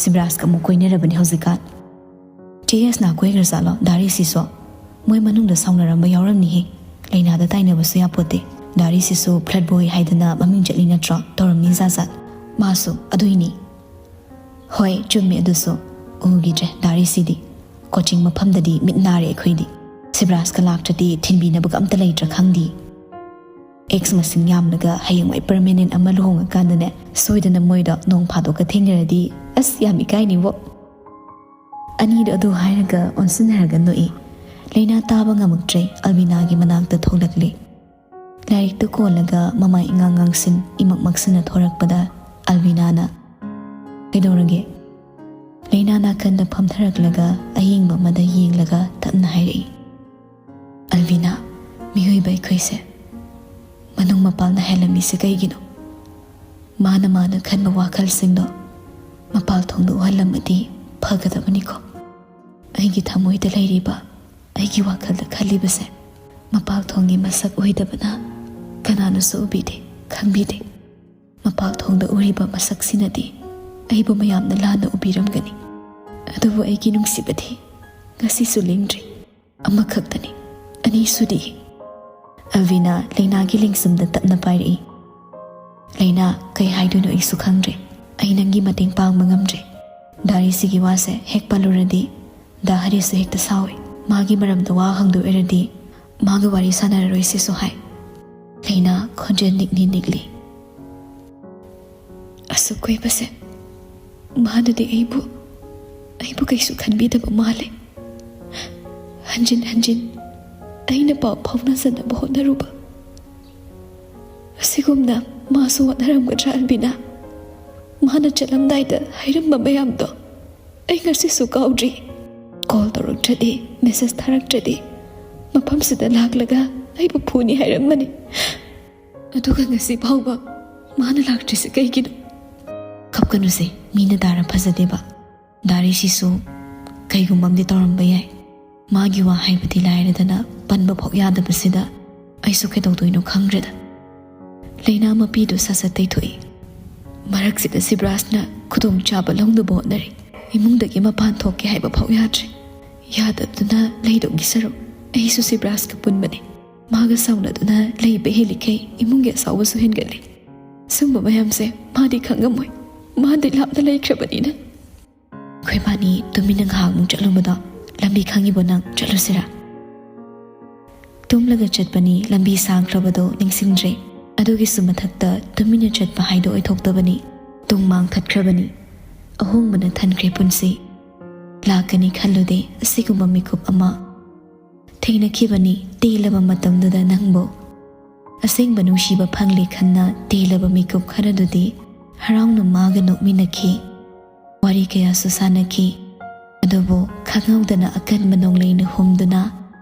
ꯁꯤꯕ꯭ꯔꯥꯖꯀ ꯑꯃꯨꯛ ꯀꯣꯏꯅꯔꯕꯅꯤ ꯍꯧꯖꯤꯛꯀꯥꯟ꯫ ꯆꯦ ꯌꯥꯁꯅꯥ ꯀꯣꯏꯈ꯭ꯔꯖꯥꯠꯂꯣ ꯗꯥ ꯔꯤꯁꯤꯁꯨ? ꯃꯣꯏ ꯃꯅꯨꯡꯗ ꯁꯥꯎꯅꯔꯝꯕ ꯌꯥꯎꯔꯝꯅꯤꯍꯦ꯫ ꯂꯩꯅꯥꯗ ꯇꯥꯏꯅꯕꯁꯨ ꯌꯥꯄꯣꯠꯇꯦ꯫ ꯗꯥ ꯔꯤꯁꯤꯁꯨ ꯐ꯭ꯂꯠ ꯕꯣꯏ ꯍꯥꯏꯗꯅ ꯃꯃꯤꯡ ꯆꯠꯂꯤ ꯅꯠꯇ꯭ꯔꯣ? ꯇꯧꯔꯝꯅꯤ ꯖꯥꯠ ꯖꯥꯠ꯫ ꯃꯥꯁꯨ ꯑꯗꯨꯏꯅꯤ꯫" "ꯍꯣꯏ, ꯆꯨꯝꯃꯤ ꯑꯗꯨꯁꯨ꯫ ꯎꯈꯤꯗ꯭ꯔꯦ ꯗꯥ ꯔꯤꯁꯤꯗꯤ꯫ ꯀꯣꯆꯤꯡ ꯃꯐꯝꯗꯗꯤ ꯃꯤꯠ ꯅꯥꯔꯦ ꯑꯩꯈꯣꯏꯗꯤ꯫ ꯁꯤꯕ꯭ꯔꯥꯖꯀ ꯂꯥꯛꯇ꯭ꯔꯗꯤ ꯊꯤꯟꯕꯤꯅꯕꯒ ꯑꯝꯇ ꯂꯩꯇ꯭ꯔꯥ ꯈꯪꯗꯦ꯫ ꯑꯦꯛꯁ ꯃꯁꯤꯡ ꯌꯥꯝꯂꯒ ꯍꯌꯦꯡꯋꯥꯏ ꯄꯔꯃꯦꯅꯦꯟ ꯑꯃ ꯂꯨꯍꯣꯡꯉꯀꯥꯟꯗꯅꯦ, ꯁꯣꯏꯗꯅ ꯃꯣꯏꯗꯣ ꯅꯣꯡ ꯐꯥꯗꯣꯛꯀ ꯊꯦꯡꯅꯔꯗꯤ ꯑꯁ ꯌꯥꯝ ꯏꯀꯥꯏꯅꯤꯕꯣ꯫" ꯑꯅꯤꯗꯣ ꯑꯗꯨ ꯍꯥꯏꯔꯒ ꯑꯣꯟꯁꯤꯟꯅꯔꯒ ꯅꯣꯛꯏ꯫ ꯂꯩꯅꯥ ꯇꯥꯕ ꯉꯝꯃꯛꯇ꯭ꯔꯦ, ꯑꯜꯕꯤꯅꯥꯒꯤ ꯃꯅꯥꯛꯇ ꯊꯣꯛꯂꯛꯂꯦ꯫ ꯂꯥꯏꯔꯤꯛꯇꯨ ꯀꯣꯜꯂꯒ ꯃꯃꯥꯏ ꯏꯉꯥꯡ ꯉꯥꯡꯁꯤꯟ ꯏꯃꯛ ꯃꯛꯁꯤꯟꯅ ꯊꯣꯔꯛꯄꯗ ꯑꯜꯕꯤꯅꯥꯅ, "ꯀꯩꯗꯧꯔꯒꯦ?" ꯂꯩꯅꯥ ꯅꯥꯀꯟꯗ ꯐꯝꯊꯔꯛꯂꯒ ꯑꯌꯦꯡꯕ ꯑꯃꯗ ꯌꯦꯡꯂꯒ ꯇꯞꯅ ꯍꯥꯏꯔꯛꯏ, "ꯑꯜꯕꯤꯅꯥ, ꯃꯤꯑꯣꯏꯕ ꯑꯩꯈꯣꯏꯁꯦ ꯃꯅꯨꯡ ꯃꯄꯥꯟꯅ ꯍꯦꯜꯂꯝꯃꯤꯁꯦ ꯀꯩꯒꯤꯅꯣ? ꯃꯥꯅ ꯃꯥꯅ ꯈꯟꯕ ꯋꯥꯈꯜꯁꯤꯡꯗꯣ ꯃꯄꯥꯜ ꯊꯣꯡꯗ ꯎꯍꯜꯂꯝꯃꯗꯤ ꯐꯒꯗꯕꯅꯤꯀꯣ꯫ ꯑꯩꯒꯤ ꯊꯃꯣꯏꯗ ꯂꯩꯔꯤꯕ, ꯑꯩꯒꯤ ꯋꯥꯈꯜꯗ ꯈꯜꯂꯤꯕꯁꯦ ꯃꯄꯥꯜ ꯊꯣꯡꯒꯤ ꯃꯁꯛ ꯑꯣꯏꯗꯕꯅ ꯀꯅꯥꯅꯁꯨ ꯎꯕꯤꯗꯦ, ꯈꯪꯕꯤꯗꯦ꯫ ꯃꯄꯥꯜ ꯊꯣꯡꯗ ꯎꯔꯤꯕ ꯃꯁꯛꯁꯤꯅꯗꯤ ꯑꯩꯕꯨ ꯃꯌꯥꯝꯅ ꯂꯥꯟꯅ ꯎꯕꯤꯔꯝꯒꯅꯤ꯫ ꯑꯗꯨꯕꯨ ꯑꯩꯒꯤ ꯅꯨꯡꯁꯤꯕꯗꯤ ꯉꯁꯤꯁꯨ ꯂꯦꯡꯗ꯭ꯔꯤ꯫ ꯑꯃꯈꯛꯇꯅꯤ, ꯑꯅꯤꯁꯨꯗꯤ꯫" ꯑꯜꯕꯤꯅꯥ ꯂꯩꯅꯥꯒꯤ ꯂꯦꯡꯁꯨꯝꯗ ꯇꯞꯅ ꯄꯥꯏꯔꯛꯏ꯫ "ꯂꯩꯅꯥ, ꯀꯩ ꯍꯥꯏꯗꯣꯏꯅꯣ ꯑꯩꯁꯨ ꯈꯪꯗ꯭ꯔꯦ꯫ ꯑꯩ ꯅꯪꯒꯤ ꯃꯇꯦꯡ ꯄꯥꯡꯕ ꯉꯝꯗ꯭ꯔꯦ꯫ ꯗꯥ ꯔꯤꯁꯤꯒꯤ ꯋꯥꯁꯦ ꯍꯦꯛ ꯄꯜꯂꯨꯔꯗꯤ ꯗꯥ ꯍꯔꯤꯁꯁꯨ ꯍꯦꯛꯇ ꯁꯥꯎꯏ꯫ ꯃꯥꯒꯤ ꯃꯔꯝꯗ ꯋꯥ ꯍꯪꯗꯣꯛꯑꯔꯗꯤ ꯃꯥꯒ ꯋꯥꯔꯤ ꯁꯥꯟꯅꯔꯔꯣꯏ ꯁꯤꯁꯨ ꯍꯥꯏ꯫" ꯂꯩꯅꯥ ꯈꯣꯟꯖꯦꯜ ꯅꯤꯛꯅꯤ ꯅꯤꯛꯂꯤ꯫ "ꯑꯁꯨꯛ ꯀꯨꯏꯕꯁꯦ ꯃꯥꯅꯗꯤ ꯑꯩꯕꯨ, ꯑꯩꯕꯨ ꯀꯩꯁꯨ ꯈꯟꯕꯤꯗꯕ ꯃꯥꯜꯂꯦ꯫ ꯍꯟꯖꯤꯟ ꯍꯟꯖꯤꯟ ꯑꯩꯅ ꯄꯥꯎ ꯐꯥꯎꯅꯖꯅꯕ ꯍꯣꯠꯅꯔꯨꯕ꯫ ꯑꯁꯤꯒꯨꯝꯅ ꯃꯥꯁꯨ ꯋꯥꯅꯔꯝꯒꯗ꯭ꯔꯥ ꯑꯜꯕꯤꯅꯥ?" ꯃꯥꯅ ꯆꯠꯂꯝꯗꯥꯏꯗ ꯍꯥꯏꯔꯝꯕ ꯃꯌꯥꯝꯗꯣ ꯑꯩ ꯉꯁꯤꯁꯨ ꯀꯥꯎꯗ꯭ꯔꯤ꯫ ꯀꯣꯜ ꯇꯧꯔꯛꯇ꯭ꯔꯗꯤ, ꯃꯦꯁꯦꯖ ꯊꯥꯔꯛꯇ꯭ꯔꯗꯤ ꯃꯐꯝꯁꯤꯗ ꯂꯥꯛꯂꯒ ꯑꯩꯕꯨ ꯐꯨꯅꯤ ꯍꯥꯏꯔꯝꯕꯅꯤ꯫ ꯑꯗꯨꯒ ꯉꯁꯤ ꯐꯥꯎꯕ ꯃꯥꯅ ꯂꯥꯛꯇ꯭ꯔꯤꯁꯦ ꯀꯩꯒꯤꯅꯣ? ꯀꯞꯀꯅꯨꯁꯦ, ꯃꯤꯅ ꯗꯥꯔ ꯐꯖꯗꯦꯕ꯫ ꯗꯥꯔꯤꯁꯤꯁꯨ ꯀꯩꯒꯨꯝꯕ ꯑꯃꯗꯤ ꯇꯧꯔꯝꯕ ꯌꯥꯏ꯫ ꯃꯥꯒꯤ ꯋꯥ ꯍꯥꯏꯕꯗꯤ ꯂꯥꯏꯔꯗꯅ ꯄꯟꯕ ꯐꯥꯎ ꯌꯥꯗꯕꯁꯤꯗ ꯑꯩꯁꯨ ꯀꯩꯗꯧꯗꯣꯏꯅꯣ ꯈꯪꯗ꯭ꯔꯦꯗ꯫ ꯂꯩꯅꯥ ꯃꯄꯤꯗꯨ ꯁꯠ ꯁꯠ ꯇꯩꯊꯣꯛꯏ꯫ ꯃꯔꯛꯁꯤꯗ ꯁꯤꯕ꯭ꯔꯥꯖꯅ ꯈꯨꯗꯣꯡꯆꯥꯕ ꯂꯧꯅꯕ ꯍꯣꯠꯅꯔꯤ꯫ ꯏꯃꯨꯡꯗꯒꯤ ꯃꯄꯥꯟ ꯊꯣꯛꯀꯦ ꯍꯥꯏꯕ ꯐꯥꯎ ꯌꯥꯗ꯭ꯔꯦ꯫ ꯌꯥꯗꯕꯗꯨꯅ ꯂꯩꯗꯧꯒꯤ ꯁꯔꯨꯛ ꯑꯩꯁꯨ ꯁꯤꯕ꯭ꯔꯥꯖꯀ ꯄꯨꯟꯕꯅꯤ꯫ ꯃꯥꯒ ꯁꯥꯎꯅꯗꯨꯅ ꯂꯩꯕ ꯍꯦꯜꯂꯤꯈꯩ ꯏꯃꯨꯡꯒꯤ ꯑꯁꯥꯎꯕꯁꯨ ꯍꯦꯟꯒꯠꯂꯤ꯫ ꯁꯨꯝꯕ ꯃꯌꯥꯝꯁꯦ ꯃꯥꯗꯤ ꯈꯪꯉꯝꯃꯣꯏ꯫ ꯃꯥꯗꯤ ꯂꯥꯞꯅ ꯂꯩꯈ꯭ꯔꯕꯅꯤꯅ꯫ ꯑꯩꯈꯣꯏꯕꯥꯅꯤ ꯇꯨꯃꯤꯟꯅ ꯉꯥꯏꯍꯥꯛꯃꯨꯛ ꯆꯠꯂꯨꯕꯗꯣ ꯂꯝꯕꯤ ꯈꯪꯉꯤꯕꯣ ꯅꯪ? ꯆꯠꯂꯨꯁꯤꯔꯥ? ꯇꯨꯝꯂꯒ ꯆꯠꯄꯅꯤ, ꯂꯝꯕꯤ ꯁꯥꯡꯈ꯭ꯔꯕꯗꯣ ꯅꯤꯡꯁꯤꯡꯗ꯭ꯔꯦ꯫ ꯑꯗꯨꯒꯤꯁꯨ ꯃꯊꯛꯇ ꯇꯨꯃꯤꯟꯅ ꯆꯠꯄ ꯍꯥꯏꯗꯣ ꯑꯣꯏꯊꯣꯛꯇꯕꯅꯤ꯫ ꯇꯨꯡ ꯃꯥꯡ ꯊꯠꯈ꯭ꯔꯕꯅꯤ꯫ ꯑꯍꯣꯡꯕꯅ ꯊꯟꯈ꯭ꯔꯦ ꯄꯨꯟꯁꯤ꯫ ꯂꯥꯛꯀꯅꯤ ꯈꯜꯂꯨꯗꯦ ꯑꯁꯤꯒꯨꯝꯕ ꯃꯤꯀꯨꯞ ꯑꯃ꯫ ꯊꯦꯡꯅꯈꯤꯕꯅꯤ ꯇꯦꯜꯂꯕ ꯃꯇꯝꯗꯨꯗ ꯅꯪꯕꯨ꯫ ꯑꯁꯦꯡꯕ ꯅꯨꯡꯁꯤꯕ ꯐꯪꯂꯦ ꯈꯟꯅ ꯇꯦꯜꯂꯕ ꯃꯤꯀꯨꯞ ꯈꯔꯗꯨꯗꯤ ꯍꯔꯥꯎꯅ ꯃꯥꯒ ꯅꯣꯛꯃꯤꯟꯅꯈꯤ꯫ ꯋꯥꯔꯤ ꯀꯌꯥꯁꯨ ꯁꯥꯟꯅꯈꯤ꯫ ꯑꯗꯨꯕꯨ ꯈꯪꯍꯧꯗꯅ ꯑꯀꯟꯕ ꯅꯣꯡꯂꯩꯅ ꯍꯨꯝꯗꯨꯅ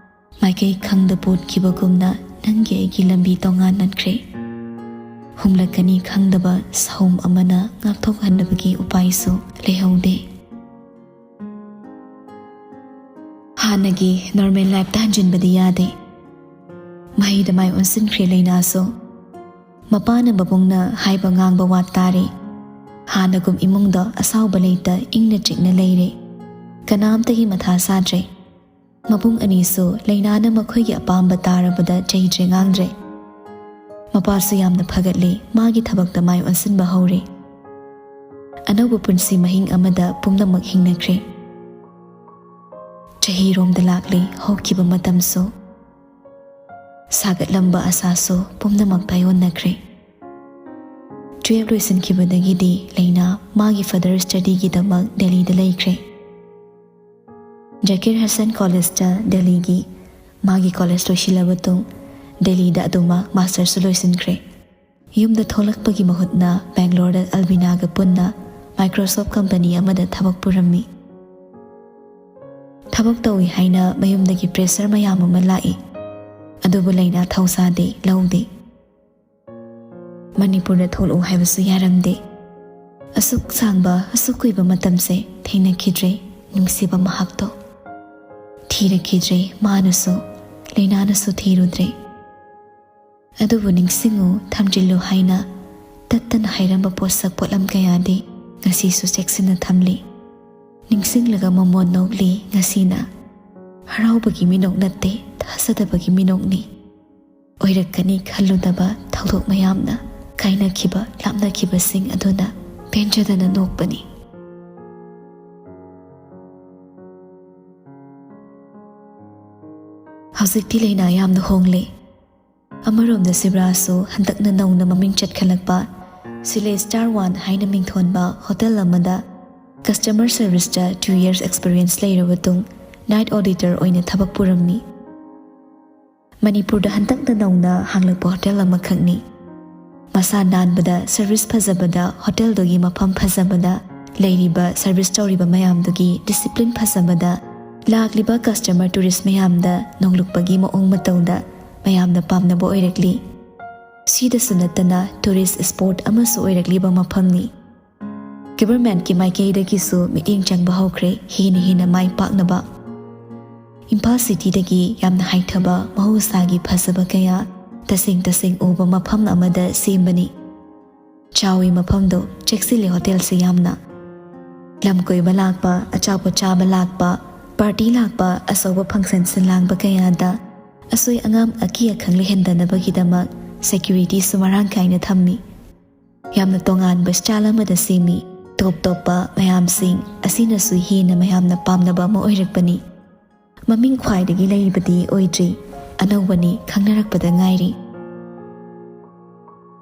ꯃꯥꯏꯀꯩ ꯈꯪꯗ ꯄꯣꯠꯈꯤꯕꯒꯨꯝꯅ ꯅꯪꯒꯤ ꯑꯩꯒꯤ ꯂꯝꯕꯤ ꯇꯣꯉꯥꯟꯅꯈ꯭ꯔꯦ꯫ ꯍꯨꯝꯂꯛꯀꯅꯤ ꯈꯪꯗꯕ ꯁꯍꯨꯝ ꯑꯃꯅ ꯉꯥꯛꯊꯣꯛꯍꯟꯅꯕꯒꯤ ꯎꯄꯥꯏꯁꯨ ꯂꯩꯍꯧꯗꯦ꯫ ꯍꯥꯟꯅꯒꯤ ꯅꯣꯔꯃꯦꯜ ꯂꯥꯏꯐꯇ ꯍꯟꯖꯤꯟꯕꯗꯤ ꯌꯥꯗꯦ꯫ ꯃꯍꯩꯗ ꯃꯥꯏ ꯑꯣꯟꯁꯤꯟꯈ꯭ꯔꯦ ꯂꯩꯅꯥꯁꯨ꯫ ꯃꯄꯥꯅ ꯃꯕꯨꯡꯅ ꯍꯥꯏꯕ ꯉꯥꯡꯕ ꯋꯥꯠ ꯇꯥꯔꯦ꯫ ꯍꯥꯟꯅꯒꯨꯝ ꯏꯃꯨꯡꯗ ꯑꯁꯥꯎꯕ ꯂꯩꯇ ꯏꯪꯅ ꯆꯤꯛꯅ ꯂꯩꯔꯦ꯫ ꯀꯅꯥꯝꯇꯒꯤ ꯃꯊꯥ ꯁꯥꯗ꯭ꯔꯦ꯫ ꯃꯕꯨꯡ ꯑꯅꯤꯁꯨ ꯂꯩꯅꯥꯅ ꯃꯈꯣꯏꯒꯤ ꯑꯄꯥꯝꯕ ꯇꯥꯔꯕꯗ ꯆꯩꯗ꯭ꯔꯦ ꯉꯥꯡꯗ꯭ꯔꯦ꯫ ꯃꯄꯥꯁꯨ ꯌꯥꯝꯅ ꯐꯒꯠꯂꯦ, ꯃꯥꯒꯤ ꯊꯕꯛꯇ ꯃꯥꯏ ꯑꯣꯟꯁꯤꯟꯕ ꯍꯧꯔꯦ꯫ ꯑꯅꯧꯕ ꯄꯨꯟꯁꯤ ꯃꯍꯤꯡ ꯑꯃꯗ ꯄꯨꯝꯅꯃꯛ ꯍꯤꯡꯅꯈ꯭ꯔꯦ꯫ ꯆꯍꯤꯔꯣꯝꯗ ꯂꯥꯛꯂꯦ ꯍꯧꯈꯤꯕ ꯃꯇꯝꯁꯨ꯫ ꯁꯥꯒꯠꯂꯝꯕ ꯑꯁꯥꯁꯨ ꯄꯨꯝꯅꯃꯛ ꯇꯥꯏꯑꯣꯟꯅꯈ꯭ꯔꯦ꯫ ꯇꯨꯌꯦꯜꯐ ꯂꯣꯏꯁꯤꯟꯈꯤꯕꯗꯒꯤꯗꯤ ꯂꯩꯅꯥ ꯃꯥꯒꯤ ꯐꯔꯗꯔ ꯁ꯭ꯇꯗꯤꯒꯤꯗꯃꯛ ꯗꯦꯜꯂꯤꯗ ꯂꯩꯈ꯭ꯔꯦ꯫ ꯖꯀꯤꯔ ꯍꯁꯟ ꯀꯣꯂꯦꯖꯇ ꯗꯦꯜꯂꯤꯒꯤ ꯃꯥꯒꯤ ꯀꯣꯂꯦꯖ ꯂꯣꯏꯁꯤꯜꯂꯕ ꯇꯨꯡ ꯗꯦꯜꯂꯤꯗ ꯑꯗꯨꯃꯛ ꯃꯥꯁꯇꯔꯁꯨ ꯂꯣꯏꯁꯤꯟꯈ꯭ꯔꯦ꯫ ꯌꯨꯝꯗ ꯊꯣꯛꯂꯛꯄꯒꯤ ꯃꯍꯨꯠꯅ ꯕꯦꯡꯒ꯭ꯂꯣꯔꯗ ꯑꯜꯕꯤꯅꯥꯒ ꯄꯨꯟꯅ Microsoft company ꯑꯃꯗ ꯊꯕꯛ ꯄꯨꯔꯝꯃꯤ꯫ ꯊꯕꯛ ꯇꯧꯏ ꯍꯥꯏꯅ ꯃꯌꯨꯝꯗꯒꯤ pressure ꯃꯌꯥꯝ ꯑꯃ ꯂꯥꯛꯏ꯫ ꯑꯗꯨꯕꯨ ꯂꯩꯅꯥ ꯊꯧꯁꯥꯗꯦ, ꯂꯧꯗꯦ꯫ ꯃꯅꯤꯄꯨꯔꯗ ꯊꯣꯛꯂꯛꯎ ꯍꯥꯏꯕꯁꯨ ꯌꯥꯔꯝꯗꯦ꯫ ꯑꯁꯨꯛ ꯁꯥꯡꯕ, ꯑꯁꯨꯛ ꯀꯨꯏꯕ ꯃꯇꯝꯁꯦ ꯊꯦꯡꯅꯈꯤꯗ꯭ꯔꯦ ꯅꯨꯡꯁꯤꯕ ꯃꯍꯥꯛꯇꯣ꯫ ꯊꯤꯔꯛꯈꯤꯗ꯭ꯔꯦ ꯃꯥꯅꯁꯨ, ꯂꯩꯅꯥꯅꯁꯨ ꯊꯤꯔꯨꯗ꯭ꯔꯦ꯫ ꯑꯗꯨꯕꯨ ꯅꯤꯡꯁꯤꯡꯉꯨ, ꯊꯝꯖꯤꯜꯂꯨ ꯍꯥꯏꯅ ꯇꯠꯇꯅ ꯍꯥꯏꯔꯝꯕ ꯄꯣꯠꯁꯛ ꯄꯣꯠꯂꯝ ꯀꯌꯥꯗꯤ ꯉꯁꯤꯁꯨ ꯆꯦꯛꯁꯤꯟꯅ ꯊꯝꯂꯤ꯫ ꯅꯤꯡꯁꯤꯡꯂꯒ ꯃꯃꯣꯟ ꯅꯣꯛꯂꯤ ꯉꯁꯤꯅ꯫ ꯍꯔꯥꯎꯕꯒꯤ ꯃꯤꯅꯣꯛ ꯅꯠꯇꯦ, ꯊꯥꯖꯗꯕꯒꯤ ꯃꯤꯅꯣꯛꯅꯤ꯫ ꯑꯣꯏꯔꯛꯀꯅꯤ ꯈꯜꯂꯨꯗꯕ ꯊꯧꯗꯣꯛ ꯃꯌꯥꯝꯅ ꯀꯥꯏꯅꯈꯤꯕ, ꯂꯥꯞꯅꯈꯤꯕꯁꯤꯡ ꯑꯗꯨꯅ ꯄꯦꯟꯖꯗꯅ ꯅꯣꯛꯄꯅꯤ꯫ ꯍꯧꯖꯤꯛꯇꯤ ꯂꯩꯅꯥ ꯌꯥꯝꯅ ꯍꯣꯡꯂꯦ꯫ ꯑꯃꯔꯣꯝꯗ ꯁꯤꯕ꯭ꯔꯥꯁꯨ ꯍꯟꯗꯛꯅ ꯅꯧꯅ ꯃꯃꯤꯡ ꯆꯠꯈꯠꯂꯛꯄ ꯁꯤꯂꯦ Star One ꯍꯥꯏꯅ ꯃꯤꯡꯊꯣꯟꯕ ꯍꯣꯇꯦꯜ ꯑꯃꯗ customer serviceꯇ two years experience ꯂꯩꯔꯕ ꯇꯨꯡ night auditor ꯑꯣꯏꯅ ꯊꯕꯛ ꯄꯨꯔꯝꯃꯤ꯫ ꯃꯅꯤꯄꯨꯔꯗ ꯍꯟꯗꯛꯇ ꯅꯧꯅ ꯍꯥꯡꯂꯛꯄ ꯍꯣꯇꯦꯜ ꯑꯃꯈꯛꯅꯤ꯫ ꯃꯁꯥ ꯅꯥꯟꯕꯗ, service ꯐꯖꯕꯗ, ꯍꯣꯇꯦꯜꯗꯨꯒꯤ ꯃꯐꯝ ꯐꯖꯕꯗ, ꯂꯩꯔꯤꯕ service ꯇꯧꯔꯤꯕ ꯃꯌꯥꯝꯗꯨꯒꯤ discipline ꯐꯖꯕꯗ, ꯂꯥꯛꯂꯤꯕ customer tourist ꯃꯌꯥꯝꯗ ꯅꯣꯡꯂꯨꯛꯄꯒꯤ ꯃꯑꯣꯡ ꯃꯇꯧꯗ ꯃꯌꯥꯝꯅ ꯄꯥꯝꯅꯕ ꯑꯣꯏꯔꯛꯂꯤ꯫ ꯁꯤꯗꯁꯨ ꯅꯠꯇꯅ tourist spot ꯑꯃꯁꯨ ꯑꯣꯏꯔꯛꯂꯤꯕ ꯃꯐꯝꯅꯤ꯫ Governmentꯀꯤ ꯃꯥꯏꯀꯩꯗꯒꯤꯁꯨ ꯃꯤꯠꯌꯦꯡ ꯆꯪꯕ ꯍꯧꯈ꯭ꯔꯦ ꯍꯦꯟꯅ ꯍꯦꯟꯅ ꯃꯥꯏ ꯄꯥꯛꯅꯕ꯫ ꯏꯝꯐꯥꯜ cityꯗꯒꯤ ꯌꯥꯝꯅ ꯍꯥꯏꯊꯕ ꯃꯍꯧꯁꯥꯒꯤ ꯐꯖꯕ ꯀꯌꯥ ꯇꯁꯦꯡ ꯇꯁꯦꯡ ꯎꯕ ꯃꯐꯝ ꯑꯃꯗ ꯁꯦꯝꯕꯅꯤ꯫ ꯆꯥꯎꯏ ꯃꯐꯝꯗꯣ, ꯆꯦꯛꯁꯤꯜꯂꯤ ꯍꯣꯇꯦꯜꯁꯦ ꯌꯥꯝꯅ꯫ ꯂꯝ ꯀꯣꯏꯕ ꯂꯥꯛꯄ, ꯑꯆꯥꯄꯣꯠ ꯆꯥꯕ ꯂꯥꯛꯄ, party ꯂꯥꯛꯄ, ꯑꯆꯧꯕ function ꯁꯤꯟ ꯂꯥꯡꯕ ꯀꯌꯥꯗ ꯑꯁꯣꯏ ꯑꯉꯥꯝ ꯑꯀꯤ ꯑꯈꯪ ꯂꯩꯍꯟꯗꯅꯕꯒꯤꯗꯃꯛ securityꯁꯨ ꯃꯔꯥꯡ ꯀꯥꯏꯅ ꯊꯝꯃꯤ꯫ ꯌꯥꯝꯅ ꯇꯣꯉꯥꯟꯕ style ꯑꯃꯗ ꯁꯦꯝꯃꯤ꯫ ꯇꯣꯞ ꯇꯣꯞꯄ ꯃꯌꯥꯝꯁꯤꯡ ꯑꯁꯤꯅꯁꯨ ꯍꯦꯟꯅ ꯃꯌꯥꯝꯅ ꯄꯥꯝꯅꯕ ꯑꯃ ꯑꯣꯏꯔꯛꯄꯅꯤ꯫ ꯃꯃꯤꯡ ꯈ꯭ꯋꯥꯏꯗꯒꯤ ꯂꯩꯕꯗꯤ ꯑꯣꯏꯗ꯭ꯔꯤ, ꯑꯅꯧꯕꯅꯤ, ꯈꯪꯅꯔꯛꯄꯗ ꯉꯥꯏꯔꯤ꯫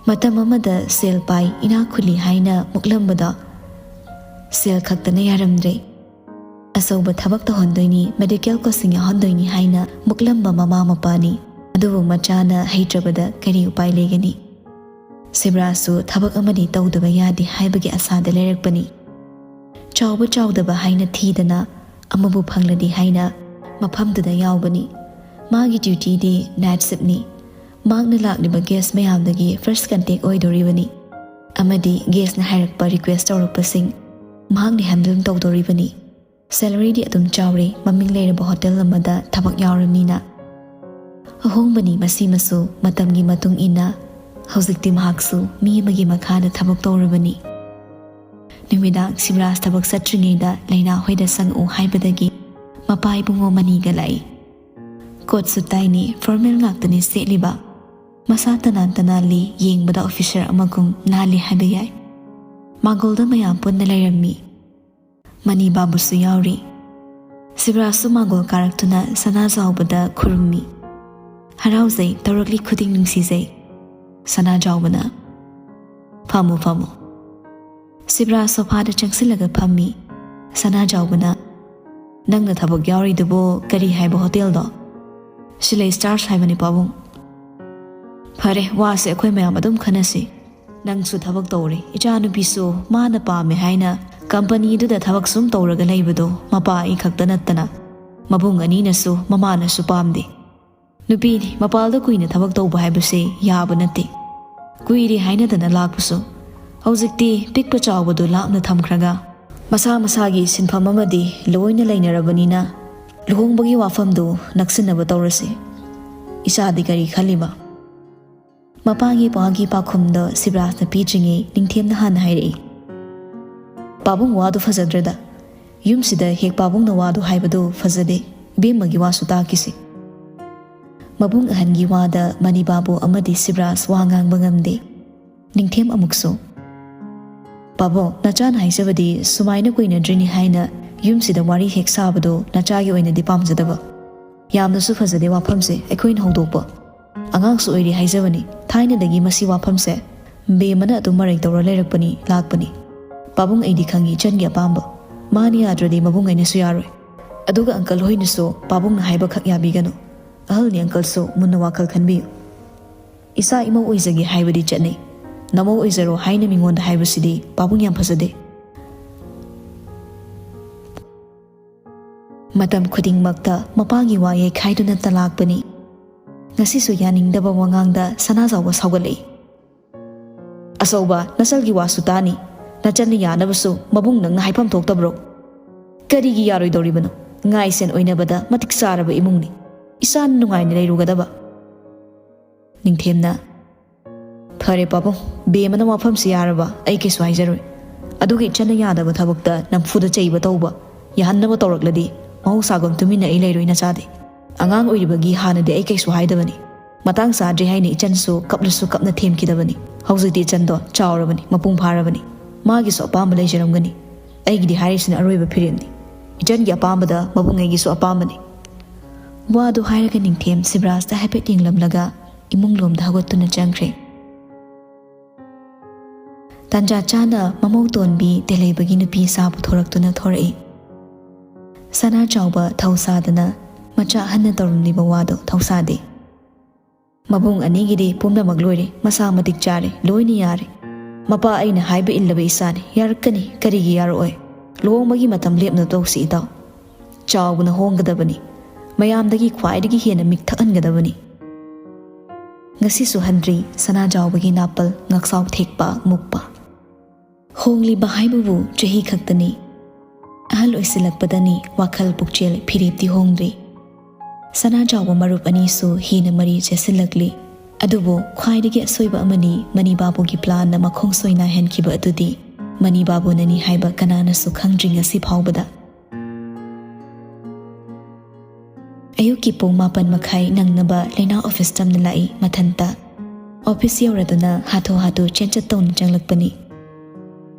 ꯃꯇꯝ ꯑꯃꯗ ꯁꯦꯜ ꯄꯥꯏ, ꯏꯅꯥꯛ ꯈꯨꯜꯂꯤ ꯍꯥꯏꯅ ꯃꯨꯛꯂꯝꯕꯗꯣ ꯁꯦꯜ ꯈꯛꯇꯅ ꯌꯥꯔꯝꯗ꯭ꯔꯦ꯫ ꯑꯆꯧꯕ ꯊꯕꯛ ꯇꯧꯍꯟꯗꯣꯏꯅꯤ, medical coaching ꯌꯥꯎꯍꯟꯗꯣꯏꯅꯤ ꯍꯥꯏꯅ ꯃꯨꯛꯂꯝꯕ ꯃꯃꯥ ꯃꯄꯥꯅꯤ꯫ ꯑꯗꯨꯕꯨ ꯃꯆꯥꯅ ꯍꯩꯇ꯭ꯔꯕꯗ ꯀꯔꯤ ꯎꯄꯥꯏ ꯂꯩꯒꯅꯤ? ꯁꯤꯕ꯭ꯔꯥꯁꯨ ꯊꯕꯛ ꯑꯃꯗꯤ ꯇꯧꯗꯕ ꯌꯥꯗꯦ ꯍꯥꯏꯕꯒꯤ ꯑꯁꯥꯗ ꯂꯩꯔꯛꯄꯅꯤ꯫ ꯆꯥꯎꯕ ꯆꯥꯎꯗꯕ ꯍꯥꯏꯅ ꯊꯤꯗꯅ ꯑꯃꯕꯨ ꯐꯪꯂꯗꯤ ꯍꯥꯏꯅ ꯃꯐꯝꯗꯨꯗ ꯌꯥꯎꯕꯅꯤ꯫ ꯃꯥꯒꯤ ꯗ꯭ꯌꯨꯇꯤꯗꯤ ꯅꯥꯏꯠ ꯁꯤꯞꯅꯤ꯫ ꯃꯍꯥꯛꯅ ꯂꯥꯛꯂꯤꯕ ꯒꯦꯁ ꯃꯌꯥꯝꯗꯒꯤ ꯐꯥꯔꯁ ꯀꯟꯇꯦꯛ ꯑꯣꯏꯗꯣꯔꯤꯕꯅꯤ꯫ ꯑꯃꯗꯤ ꯒꯦꯁꯅ ꯍꯥꯏꯔꯛꯄ ꯔꯤꯀ꯭ꯋꯦꯁ ꯇꯧꯔꯛꯄꯁꯤꯡ ꯃꯍꯥꯛꯅ ꯍꯦꯟꯗꯜ ꯇꯧꯗꯣꯔꯤꯕꯅꯤ꯫ ꯁꯦꯂꯔꯤꯗꯤ ꯑꯗꯨꯝ ꯆꯥꯎꯔꯦ, ꯃꯃꯤꯡ ꯂꯩꯔꯕ ꯍꯣꯇꯦꯜ ꯑꯃꯗ ꯊꯕꯛ ꯌꯥꯎꯔꯕꯅꯤꯅ꯫ ꯑꯍꯣꯡꯕꯅꯤ ꯃꯁꯤꯃꯁꯨ, ꯃꯇꯝꯒꯤ ꯃꯇꯨꯡ ꯏꯟꯅ ꯍꯧꯖꯤꯛꯇꯤ ꯃꯍꯥꯛꯁꯨ ꯃꯤ ꯑꯃꯒꯤ ꯃꯈꯥꯗ ꯊꯕꯛ ꯇꯧꯔꯕꯅꯤ꯫ ꯅꯨꯃꯤꯗꯥꯡ ꯁꯤꯕ꯭ꯔꯥꯖ ꯊꯕꯛ ꯆꯠꯇ꯭ꯔꯤꯉꯩꯗ ꯂꯩꯅꯥ ꯍꯣꯏꯗ ꯆꯪꯉꯛꯎ ꯍꯥꯏꯕꯗꯒꯤ ꯃꯄꯥ ꯏꯕꯨꯡꯉꯣ ꯃꯅꯤꯒ ꯂꯥꯛꯏ꯫ ꯀꯣꯠ ꯁꯨꯠ ꯇꯥꯏꯅꯤ, ꯐꯣꯔꯃꯦꯜ ꯉꯥꯛꯇꯅꯤ ꯁꯦꯠꯂꯤꯕ꯫ ꯃꯁꯥ ꯇꯅꯥꯟ ꯇꯅꯥꯜꯂꯤ, ꯌꯦꯡꯕꯗ ꯑꯣꯐꯤꯁꯔ ꯑꯃꯒꯨꯝ ꯅꯥꯜꯂꯤ ꯍꯥꯏꯕ ꯌꯥꯏ꯫ ꯃꯥꯡꯒꯣꯜꯗ ꯃꯌꯥꯝ ꯄꯨꯟꯅ ꯂꯩꯔꯝꯃꯤ꯫ ꯃꯅꯤ ꯕꯥꯕꯨꯁꯨ ꯌꯥꯎꯔꯤ꯫ ꯁꯤꯕ꯭ꯔꯥꯖꯁꯨ ꯃꯥꯡꯒꯣꯜ ꯀꯥꯔꯛꯇꯨꯅ ꯁꯅꯥꯖꯥꯎꯕꯗ ꯈꯨꯔꯨꯝꯃꯤ꯫ "ꯍꯔꯥꯎꯖꯩ, ꯇꯧꯔꯛꯂꯤ ꯈꯨꯗꯤꯡ ꯅꯨꯡꯁꯤꯖꯩ꯫" ꯁꯅꯥꯖꯥꯎꯕꯅ, "ꯐꯝꯃꯨ, ꯐꯝꯃꯨ꯫" ꯁꯤꯕ꯭ꯔꯥꯖ ꯁꯣꯐꯥꯗ ꯆꯪꯁꯤꯜꯂꯒ ꯐꯝꯃꯤ꯫ ꯁꯅꯥꯖꯥꯎꯕꯅ, "ꯅꯪꯅ ꯊꯕꯛ ꯌꯥꯎꯔꯤꯗꯨꯕꯨ ꯀꯔꯤ ꯍꯥꯏꯕ ꯍꯣꯇꯦꯜꯗꯣ?" "ꯁꯤꯂꯩ ꯁ꯭ꯇꯥꯔꯁ ꯍꯥꯏꯕꯅꯤ, ꯄꯥꯕꯨꯡ꯫" "ꯐꯔꯦ, ꯋꯥꯁꯦ ꯑꯩꯈꯣꯏ ꯃꯌꯥꯝ ꯑꯗꯨꯝ ꯈꯟꯅꯁꯤ꯫ ꯅꯪꯁꯨ ꯊꯕꯛ ꯇꯧꯔꯦ, ꯏꯆꯥꯅꯨꯄꯤꯁꯨ ꯃꯥꯅ ꯄꯥꯝꯃꯦ ꯍꯥꯏꯅ ꯀꯝꯄꯅꯤꯗꯨꯗ ꯊꯕꯛ ꯁꯨꯝ ꯇꯧꯔꯒ ꯂꯩꯕꯗꯣ ꯃꯄꯥ ꯑꯩ ꯈꯛꯇ ꯅꯠꯇꯅ ꯃꯕꯨꯡ ꯑꯅꯤꯅꯁꯨ, ꯃꯃꯥꯅꯁꯨ ꯄꯥꯝꯗꯦ꯫ ꯅꯨꯄꯤꯅꯤ, ꯃꯄꯥꯜꯗ ꯀꯨꯏꯅ ꯊꯕꯛ ꯇꯧꯕ ꯍꯥꯏꯕꯁꯦ ꯌꯥꯕ ꯅꯠꯇꯦ꯫ ꯀꯨꯏꯔꯦ ꯍꯥꯏꯅꯗꯅ ꯂꯥꯛꯄꯁꯨ꯫ ꯍꯧꯖꯤꯛꯇꯤ ꯄꯤꯛꯄ ꯆꯥꯎꯕꯗꯨ ꯂꯥꯞꯅ ꯊꯝꯈ꯭ꯔꯒ ꯃꯁꯥ ꯃꯁꯥꯒꯤ ꯁꯤꯟꯐꯝ ꯑꯃꯗꯤ ꯂꯣꯏꯅ ꯂꯩꯅꯔꯕꯅꯤꯅ ꯂꯨꯍꯣꯡꯕꯒꯤ ꯋꯥꯐꯝꯗꯨ ꯅꯛꯁꯤꯟꯅꯕ ꯇꯧꯔꯁꯤ꯫ ꯏꯆꯥꯗꯤ ꯀꯔꯤ ꯈꯜꯂꯤꯕ?" ꯃꯄꯥꯒꯤ ꯋꯥꯒꯤ ꯄꯥꯎꯈꯨꯝꯗꯣ ꯁꯤꯕ꯭ꯔꯥꯖꯅ ꯄꯤꯗ꯭ꯔꯤꯉꯩ ꯅꯤꯡꯊꯦꯝꯅ ꯍꯥꯟꯅ ꯍꯥꯏꯔꯛꯏ꯫ "ꯄꯥꯕꯨꯡ, ꯋꯥꯗꯨ ꯐꯖꯗ꯭ꯔꯗ? ꯌꯨꯝꯁꯤꯗ ꯍꯦꯛ ꯄꯥꯕꯨꯡꯅ ꯋꯥꯗꯨ ꯍꯥꯏꯕꯗꯨ ꯐꯖꯗꯦ꯫ ꯏꯕꯦꯝꯃꯒꯤ ꯋꯥꯁꯨ ꯇꯥꯈꯤꯁꯤ꯫" ꯃꯕꯨꯡ ꯑꯍꯟꯒꯤ ꯋꯥꯗ ꯃꯅꯤꯕꯥꯕꯨ ꯑꯃꯗꯤ ꯁꯤꯕ꯭ꯔꯥꯖ ꯋꯥ ꯉꯥꯡꯕ ꯉꯝꯗꯦ꯫ ꯅꯤꯡꯊꯦꯝ ꯑꯃꯨꯛꯁꯨ, "ꯄꯥꯕꯨꯡ, ꯅꯆꯥꯅ ꯍꯥꯏꯖꯕꯗꯤ ꯁꯨꯃꯥꯏꯅ ꯀꯨꯏꯅꯗ꯭ꯔꯤꯅꯤ ꯍꯥꯏꯅ ꯌꯨꯝꯁꯤꯗ ꯋꯥꯔꯤ ꯍꯦꯛ ꯁꯥꯕꯗꯨ ꯅꯆꯥꯒꯤ ꯑꯣꯏꯅꯗꯤ ꯄꯥꯝꯖꯗꯕ꯫ ꯌꯥꯝꯅꯁꯨ ꯐꯖꯗꯦ ꯋꯥꯐꯝꯁꯦ ꯑꯩꯈꯣꯏꯅ ꯍꯧꯗꯣꯛꯄ꯫ ꯑꯉꯥꯡꯁꯨ ꯑꯣꯏꯔꯤ ꯍꯥꯏꯖꯕꯅꯤ, ꯊꯥꯏꯅꯗꯒꯤ ꯃꯁꯤ ꯋꯥꯐꯝꯁꯦ ꯕꯦꯝꯃꯅ ꯑꯗꯨꯝ ꯃꯔꯩ ꯇꯧꯔ ꯂꯩꯔꯛꯄꯅꯤ, ꯂꯥꯛꯄꯅꯤ꯫ ꯄꯥꯕꯨꯡ, ꯑꯩꯗꯤ ꯈꯪꯉꯤ ꯏꯆꯟꯒꯤ ꯑꯄꯥꯝꯕ꯫ ꯃꯥꯅ ꯌꯥꯗ꯭ꯔꯗꯤ ꯃꯕꯨꯡ ꯑꯩꯅꯁꯨ ꯌꯥꯔꯣꯏ꯫ ꯑꯗꯨꯒ ꯑꯪꯀꯜ ꯍꯣꯏꯅꯁꯨ ꯄꯥꯕꯨꯡꯅ ꯍꯥꯏꯕꯈꯛ ꯌꯥꯕꯤꯒꯅꯨ꯫ ꯑꯍꯜꯅꯤ ꯑꯪꯀꯜꯁꯨ, ꯃꯨꯟꯅ ꯋꯥꯈꯜ ꯈꯟꯕꯤꯌꯨ꯫ ꯏꯆꯥ ꯏꯃꯧ ꯑꯣꯏꯖꯒꯦ ꯍꯥꯏꯕꯗꯤ ꯆꯠꯅꯩ, ꯅꯃꯧ ꯑꯣꯏꯖꯔꯣ ꯍꯥꯏꯅ ꯃꯤꯉꯣꯟꯗ ꯍꯥꯏꯕꯁꯤꯗꯤ ꯄꯥꯕꯨꯡ ꯌꯥꯝ ꯐꯖꯗꯦ꯫ ꯃꯇꯝ ꯈꯨꯗꯤꯡꯃꯛꯇ ꯃꯄꯥꯒꯤ ꯋꯥ ꯌꯩꯈꯥꯏꯗꯨꯅ ꯇꯂꯥꯛꯄꯅꯤ꯫ ꯉꯁꯤꯁꯨ ꯌꯥꯅꯤꯡꯗꯕ ꯋꯥꯉꯥꯡꯗ ꯁꯅꯥꯖꯥꯎꯕ ꯁꯥꯎꯒꯠꯂꯛꯏ꯫ "ꯑꯆꯧꯕ, ꯅꯆꯜꯒꯤ ꯋꯥꯁꯨ ꯇꯥꯅꯤ꯫ ꯅꯆꯜꯅ ꯌꯥꯅꯕꯁꯨ ꯃꯕꯨꯡ ꯅꯪꯅ ꯍꯥꯏꯐꯝ ꯊꯣꯛꯇꯕ꯭ꯔꯣ? ꯀꯔꯤꯒꯤ ꯌꯥꯔꯣꯏꯗꯧꯔꯤꯕꯅꯣ? ꯉꯥꯏꯁꯦꯟ ꯑꯣꯏꯅꯕꯗ ꯃꯇꯤꯛ ꯆꯥꯔꯕ ꯏꯃꯨꯡꯅꯤ꯫ ꯏꯆꯥꯅ ꯅꯨꯡꯉꯥꯏꯅ ꯂꯩꯔꯨꯒꯗꯕ꯫" ꯅꯤꯡꯊꯦꯝꯅ, "ꯐꯔꯦ ꯄꯥꯕꯨꯡ, ꯕꯦꯝꯃꯅ ꯋꯥꯐꯝꯁꯤ ꯌꯥꯔꯕ ꯑꯩ ꯀꯩꯁꯨ ꯍꯥꯏꯖꯔꯣꯏ꯫ ꯑꯗꯨꯒ ꯏꯆꯟꯅ ꯌꯥꯗꯕ ꯊꯕꯛꯇ ꯅꯝꯐꯨꯗ ꯆꯩꯕ ꯇꯧꯕ, ꯌꯥꯍꯟꯅꯕ ꯇꯧꯔꯛꯂꯗꯤ ꯃꯍꯧꯁꯥꯒꯨꯝ ꯇꯨꯃꯤꯟꯅ ꯑꯩ ꯂꯩꯔꯣꯏ ꯅꯆꯥꯗꯤ꯫ ꯑꯉꯥꯡ ꯑꯣꯏꯔꯤꯕꯒꯤ ꯍꯥꯟꯅꯗꯤ ꯑꯩ ꯀꯩꯁꯨ ꯍꯥꯏꯗꯕꯅꯤ꯫ ꯃꯇꯥꯡ ꯆꯥꯗ꯭ꯔꯤ ꯍꯥꯏꯅ ꯏꯆꯟꯁꯨ ꯀꯞꯂꯁꯨ ꯀꯞꯅ ꯊꯦꯝꯈꯤꯗꯕꯅꯤ꯫ ꯍꯧꯖꯤꯛꯇꯤ ꯏꯆꯟꯗꯣ ꯆꯥꯎꯔꯕꯅꯤ, ꯃꯄꯨꯡ ꯐꯥꯔꯕꯅꯤ꯫ ꯃꯥꯒꯤꯁꯨ ꯑꯄꯥꯝꯕ ꯂꯩꯖꯔꯝꯒꯅꯤ꯫ ꯑꯩꯒꯤꯗꯤ ꯍꯥꯏꯔꯤꯁꯤꯅ ꯑꯔꯣꯏꯕ ꯐꯤꯔꯦꯞꯅꯤ꯫ ꯏꯆꯟꯒꯤ ꯑꯄꯥꯝꯕꯗ ꯃꯕꯨꯡ ꯑꯩꯒꯤꯁꯨ ꯑꯄꯥꯝꯕꯅꯤ꯫" ꯋꯥꯗꯨ ꯍꯥꯏꯔꯒ ꯅꯤꯡꯊꯦꯝ ꯁꯤꯕꯔꯥꯖꯇ ꯍꯥꯏꯐꯦꯠ ꯌꯦꯡꯂꯝꯂꯒ ꯏꯃꯨꯡ ꯂꯣꯝꯗ ꯍꯧꯒꯠꯇꯨꯅ ꯆꯪꯈ꯭ꯔꯦ꯫ ꯇꯥꯟꯖꯥ ꯆꯥꯅ ꯃꯃꯧ ꯇꯣꯟꯕꯤ ꯇꯦꯂꯩꯕꯒꯤ ꯅꯨꯄꯤ ꯁꯥ ꯄꯨꯊꯣꯔꯛꯇꯨꯅ ꯊꯣꯔꯛꯏ꯫ ꯁꯅꯥ ꯆꯥꯎꯕ ꯊꯧ ꯁꯥꯗꯅ ꯃꯆꯥ ꯑꯍꯟꯅ ꯇꯧꯔꯝꯂꯤꯕ ꯋꯥꯗꯣ ꯊꯧꯁꯥꯗꯦ꯫ "ꯃꯕꯨꯡ ꯑꯅꯤꯒꯤꯗꯤ ꯄꯨꯝꯅꯃꯛ ꯂꯣꯏꯔꯦ, ꯃꯁꯥ ꯃꯇꯤꯛ ꯆꯥꯔꯦ, ꯂꯣꯏꯅ ꯌꯥꯔꯦ꯫ ꯃꯄꯥ ꯑꯩꯅ ꯍꯥꯏꯕ ꯏꯜꯂꯕ ꯏꯆꯥꯅꯤ, ꯌꯥꯔꯛꯀꯅꯤ, ꯀꯔꯤꯒꯤ ꯌꯥꯔꯛꯑꯣꯏ? ꯂꯨꯍꯣꯡꯕꯒꯤ ꯃꯇꯝ ꯂꯦꯞꯅ ꯇꯧꯁꯤ ꯏꯇꯥꯎ꯫ ꯆꯥꯎꯕꯅ ꯍꯣꯡꯒꯗꯕꯅꯤ, ꯃꯌꯥꯝꯗꯒꯤ ꯈ꯭ꯋꯥꯏꯗꯒꯤ ꯍꯦꯟꯅ ꯃꯤꯛ ꯊꯛꯍꯟꯒꯗꯕꯅꯤ꯫" ꯉꯁꯤꯁꯨ ꯍꯟꯗ꯭ꯔꯤ ꯁꯅꯥꯖꯥꯎꯕꯒꯤ ꯅꯥꯄꯜ ꯉꯛꯁꯥꯎ ꯊꯦꯛꯄ ꯃꯨꯛꯄ꯫ ꯍꯣꯡꯂꯤꯕ ꯍꯥꯏꯕꯕꯨ ꯆꯍꯤ ꯈꯛꯇꯅꯤ꯫ ꯑꯍꯜ ꯑꯣꯏꯁꯤꯜꯂꯛꯄꯗꯅꯤ ꯋꯥꯈꯜ ꯄꯨꯛꯆꯦꯜ ꯐꯤꯔꯦꯞꯇꯤ ꯍꯣꯡꯗ꯭ꯔꯤ꯫ ꯁꯅꯥꯖꯥꯎꯕ ꯃꯔꯨꯞ ꯑꯅꯤꯁꯨ ꯍꯦꯟꯅ ꯃꯔꯤ ꯆꯦꯠꯁꯤꯜꯂꯛꯂꯤ꯫ ꯑꯗꯨꯕꯨ ꯈ꯭ꯋꯥꯏꯗꯒꯤ ꯑꯁꯣꯏꯕ ꯑꯃꯅꯤ ꯃꯅꯤꯕꯥꯕꯨꯒꯤ ꯄ꯭ꯂꯥꯟꯅ ꯃꯈꯣꯡ ꯁꯣꯏ ꯅꯥꯏꯍꯟꯈꯤꯕ ꯑꯗꯨꯗꯤ꯫ ꯃꯅꯤꯕꯥꯕꯨꯅꯅꯤ ꯍꯥꯏꯕ ꯀꯅꯥꯅꯁꯨ ꯈꯪꯗ꯭ꯔꯤ ꯉꯁꯤ ꯐꯥꯎꯕꯗ꯫ ꯑꯌꯨꯛꯀꯤ ꯄꯨꯡ ꯃꯥꯄꯟ ꯃꯈꯥꯏ ꯅꯪꯅꯕ ꯂꯩꯅꯥ ꯑꯣꯐꯤꯁ ꯇꯝꯅ ꯂꯥꯛꯏ ꯃꯊꯟꯇ꯫ ꯑꯣꯐꯤꯁ ꯌꯧꯔꯗꯨꯅ ꯍꯥꯊꯨ ꯍꯥꯊꯨ ꯆꯦꯟꯆꯠ ꯇꯧꯅ ꯆꯪꯂꯛꯄꯅꯤ꯫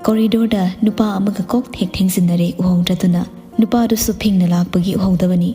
ꯀꯣꯔꯤꯗꯣꯔꯗ ꯅꯨꯄꯥ ꯑꯃꯒ ꯀꯣꯛ ꯍꯦꯛ ꯊꯦꯡꯖꯤꯟꯅꯔꯦ ꯎꯍꯧꯗ꯭ꯔꯗꯨꯅ꯫ ꯅꯨꯄꯥꯗꯨꯁꯨ ꯐꯤꯡꯅ ꯂꯥꯛꯄꯒꯤ ꯎꯍꯧꯗꯕꯅꯤ꯫